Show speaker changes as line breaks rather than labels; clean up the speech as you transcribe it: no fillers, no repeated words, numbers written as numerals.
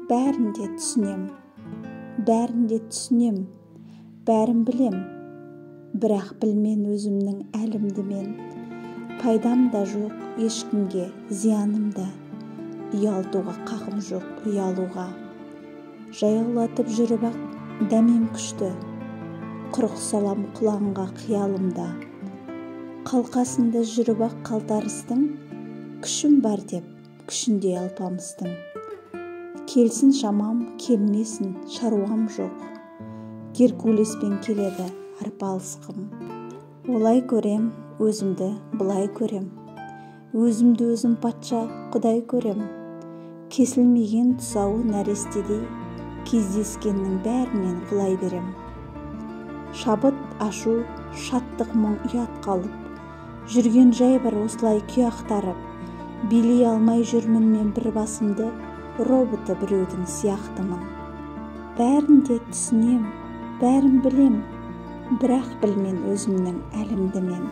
Бәрін де түсінем, бәрін де түсінем, бәрін білем. Бірақ білмен өзімнің әлімді мен. Пайдам да жоқ ешкімге, зияным да. Ұялтуға қақым жоқ, ұялуға. Жаяулатып жүріп-ақ дәмем күшті. Құрық салам құланға қиялымда. Қалқасында жүріп-ақ қалтарыстың, күшім бар деп күшіндей алпамыстың. Келсін шамам, келмесін шаруам жоқ. Геркулеспен келеді арпалысқым. Олай көрем, өзімді былай көрем. Өзімді өзім патша құдай көрем. Кесілмеген тұсауы нәрестедей, кездескеннің бәрінен құлай берем. Шабыт, ашу, шаттық мұң ұят қалып, жүрген жай бар осылай күй ақтарып, билей алмай жүрмін мен бір басымды, роботы біреудің сияқтымын. Бәрін де түсінем, бәрін білем, бірақ білмен өзімнің әлімді мен.